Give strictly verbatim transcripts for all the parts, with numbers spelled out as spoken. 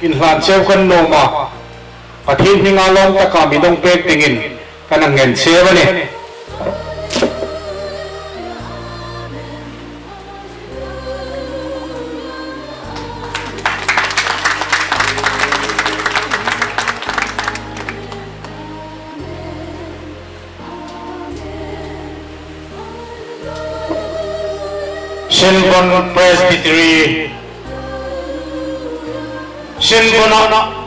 inhlan cheu kan nuom a, Pathen hming a lawm tak a mi dong pek dingin kan ngen cheu a nih. Senvon Presbytery, Senvon ah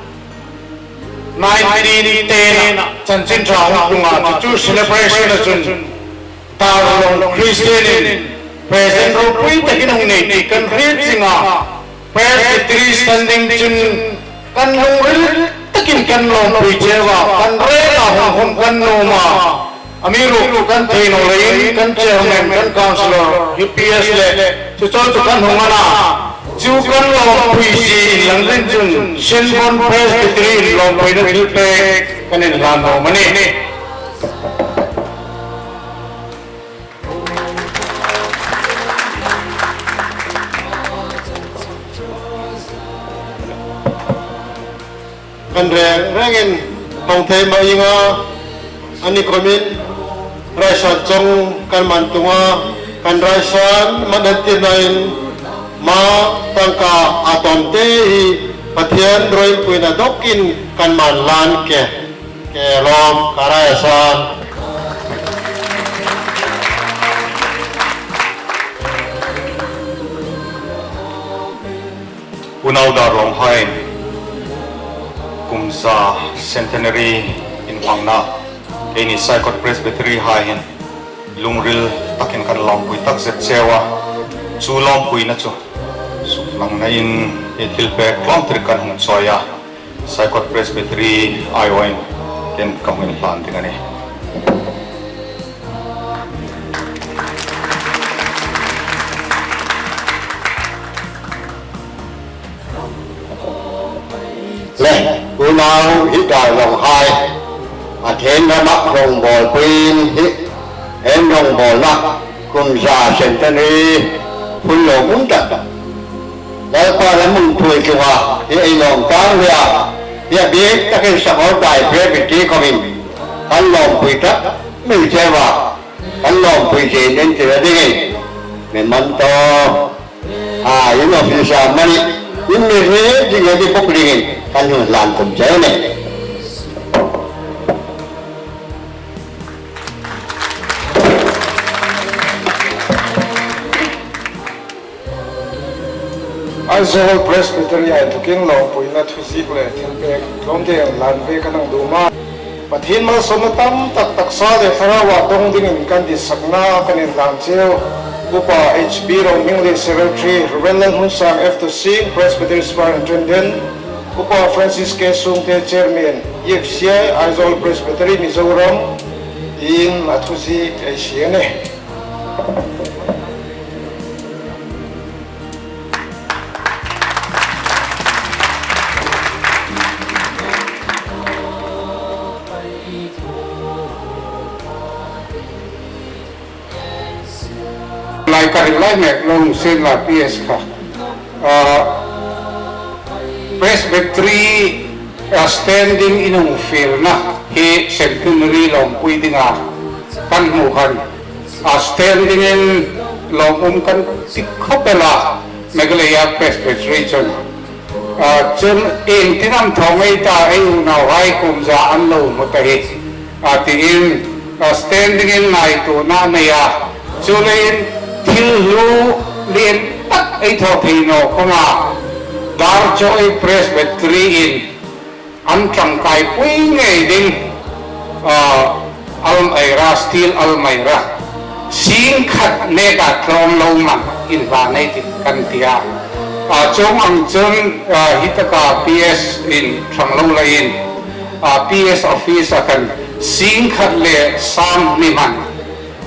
nineteen ten ah chanchin tha hung tung a, chuchu celebration a chun Darlong Christian in present ropui takin hung nei ti kan hriet zing a, Presbytery standing chun kan lungril takin kan lawmpui cheu a, kan rel a hung khum kan nuom a, amiruokchu kan thei naw leiin kan chairman, kan councillor, U P S leh chuchu chu kan hung ana, chu kan lawmpui zi inlang ding chun Senvon Presbytery in lawmpuina thilpek kan inhlan nuom a nih. Kan reng rengin hong thei ma ing a, ani komin raisan chong kan man tung a, kan raisan man a tina in ma tangka a tonte hi Pathen ropui na dok in kan man lan ke. Ke lawm ka raisan. Unau Darlong hai, kum za centenary in hmangna, keini Saikot Presbytery hai hin lungril takin kan lawmpui tak zet cheu a, chu lawmpuina chu suklangna in i thilpek tlawmtir kan hung chawi a, Saikot Presbytery aiawin ken ka hung inhlan ding a nih. Le, unau hi Darlong hai, Pathen ram ah rongbawlpui in hi, en rongbawlna kum za centenary hun lawm um tak, Lalpa lam mun pui tung a, hi ei lawm tang lia, hi a bik takin Saikot Presbytery komin kan lawmpui tak mi cheu a, kan lawmpui zen in ti la dingin, mi man tawh, a, in office a mani, in mi ri ding a di bok dingin kan hung hlan kum cheu nih. Aizawl Presbytery a inthawkin lawmpuina thuziek le thilpek tlawmte hlan ve kan hung dum a, Pathen malsawmna tamtak taksa le thlarau a tong dingin kan ditsakna kan inhlan cheu. Upa H B Ronghminglei, Secretary, Reverend Lalhmunsang F. Tosing, Presbytery Superintendent, Upa Francis K. Sungte, Chairman, E F C I, Aizawl Presbytery, Mizoram, in a thuziek ei seng a nih. Lai ka ri lai mek lawm sien la P S kha. Ah, Presbytery, ah, standing in hung fielna hi centenary lawmpui ding a kan hmu khan, ah, standing in lawm um kan ti khop el a, Meghalaya Presbytery chun. Ah, chun iengtin am thawng ei ta, ei unau hai kum za an lo mu ta hi, ah, tiin, ah, standing in ngaituona nei a. Chuleiin thil lu lien tak ei thaw thei naw khong a, Darchoi Presbytery in an tangkai pui ngei ding, ah, almirah, steel almirah, sing khat nek a tlawm lo man inhlan ei tih kan ti a. Ah, chuong ang chun, ah, hi tak a P S in thang lo lai in, ah, P S office a khan sing khat le sang hni man,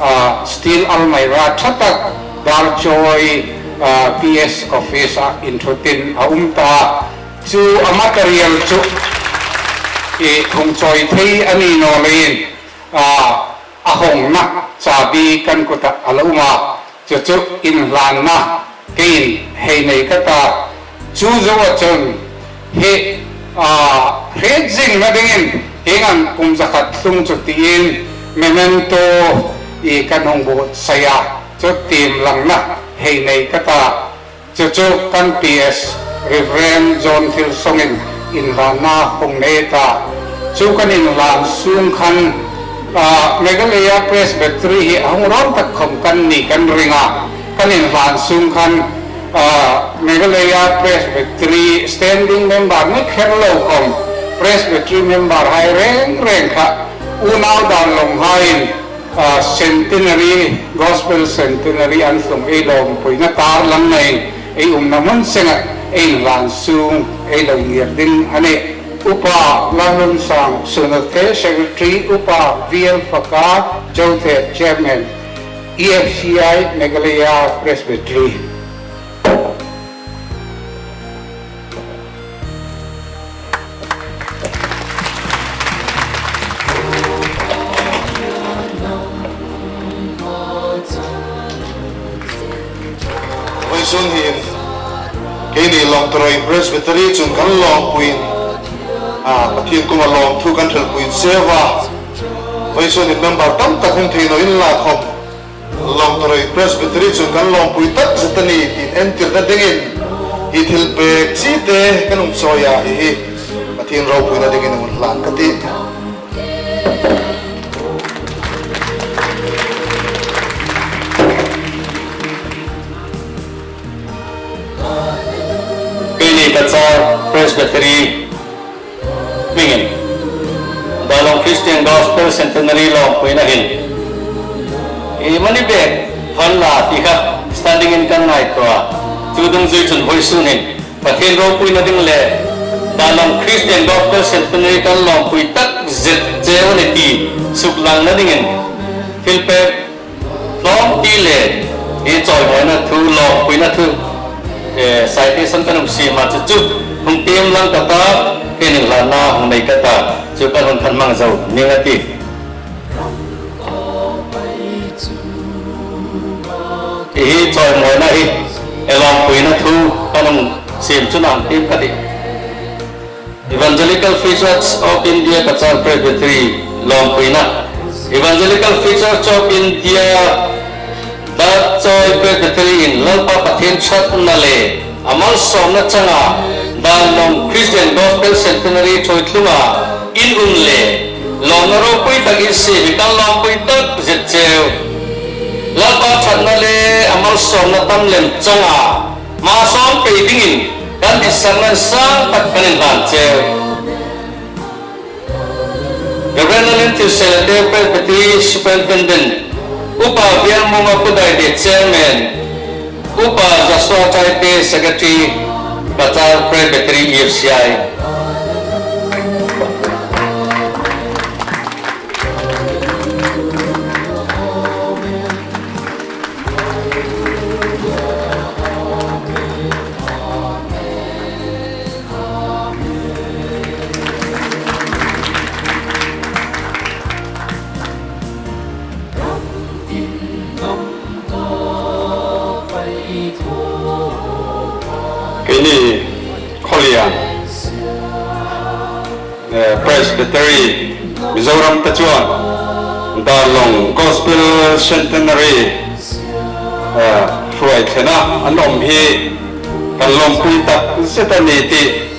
ah, steel almirah tha tak Darchoi, ah, P S office a inthutin a um ta. Chu a material chu i hung chawi thei a ni naw leiin, ah, a hawngna chabi kan kut ah a lo um a, chuchu inhlanna keiin hei nei ka ta. Chu zo a chun, Hi, a, hriet zingna dingin, hi ngan kum zakhat lung chu tiin, memento i kan hung buotsai a, chu tiemlangna hei nei ka ta. Chuchu kan P S Reverend John Thilsong in inhlanna hung nei ta. Chu kan inhlan sung khan, a, Meghalaya Presbytery hi a hung rawn tak khom kan ni kan ring a. Kan inhlan sung khan, a, Meghalaya Presbytery standing member ni kher lo khom Presbytery member hai reng reng kha unau dan long hai in, a, centenary, gospel centenary an tlung ei lawmpuina tar lang nei ei umna mun seng ah ei inhlan sung ei lo ngir ding a nih. Upa Lallunsang Sunothe, Secretary, Upa V L Faka, Jothe, Chairman, E F C I Meghalaya Presbytery. Vawisun hin keini Lawngtaroi Presbytery chun kan lawmpuin, a, Pathien kum a lawmthu kan hrilpui cheu a. Vawisun hin member tamtak hung thei naw inla khom, Lawngtaroi Presbytery chun kan lawmpui tak zet a ni ti entirna dingin hi thilpek chite kan hung chawi a, hi hi Pathien ropuina dingin hung hlan ka ti. Keini Kachar Presbytery hmingin Dalong Christian Gospel Centenary lawmpuina hin i mani bek phan la ti kha standing in kan ngaito a. Chu dungzui chun vawisun hin Pathien ropuina ding le Dalong Christian Gospel Centenary kan lawmpui tak zet cheu a ni ti suklangna dingin thilpek tlawmti le i chawimawina thu, lawmpuina thu, eh, citation kan hung siem a, chuchu hung tiemlang ka ta, keini inhlanna hung nei ka ta, chu kan hun kan mang zo ning a ti. Hi chawimawina hi, eh, lawmpuina thu kan hung siem chu nang tiem ka ti. Evangelical Free Church of India Kachar Presbytery lawmpuina. Evangelical Free Church of India Dalchoi Presbytery in Lalpa Pathien thatna le a malsawmna chang a Dalong Christian Gospel Centenary chawi tlung a in um le lawmna ropui tak in siem hi kan lawmpui tak zet cheu. Lalpa thatna le a malsawmna tam lem chang a ma sawm pei dingin kan ditsakna sang tak kan inhlan cheu. Reverend Lalin Thilseilate, Presbytery Superintendent, Upa Vial Mungapudai de Chairman, Upa Joshua Chaite, Secretary, Kachar Presbytery E F C I. Keini Khawlian, eh, Presbytery Mizoram ta chuan Dalong Gospel Centenary, eh, hruai thlena an awm hi kan lawmpui tak zet a ni tih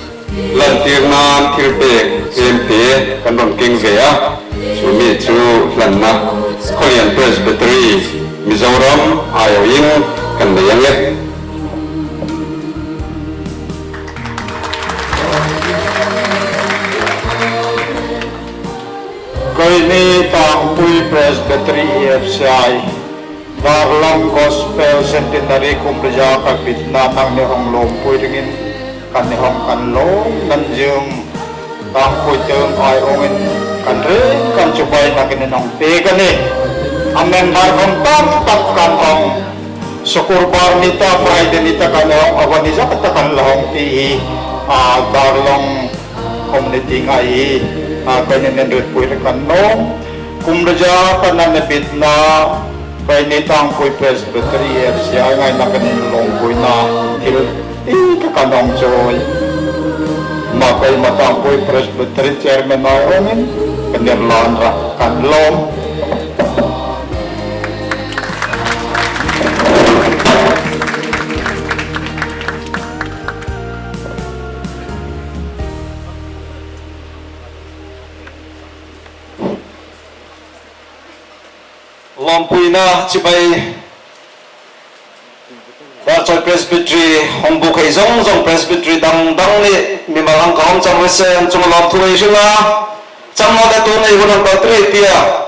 lantir nan thilpek hemte kan rawn keng ve a, chu mi chu hlanna Khawlian Presbytery Mizoram aiawhin kan nei ang e. Keini Tangpui Presbytery E F C I Darlong Gospel Centenary kum riza kal bitna nangni hawng lawmpui dingin kan ni hawng kan lawm nan zing, Tangpui te aiawhin kan ring kan chibai nakin in hawng pek a nih. A member khawm tam tak kan hawng Sukurbar ni ta, Friday ni ta kan hawng, a van ni zak ta kan la hawng ti hi, a, Darlong community ngai hi, a, keini nen rit pui kan lawm. Kum riza kal na bitna, keini Tangpui Presbytery E F C I ngaina kan in lawmpuina thil ti ka kan hawng chawi. Mako Matangpui Presbytery Chairman Nai Ongin, Kaniar Lan Rakan Lom. Lompuina chibai Darchoi Presbytery, hung bukhei zong zong Presbytery dang dang ni mimal hang ka om chang risen chung lom thu ei sula, chang no da tu nei hun hang ka tri tia.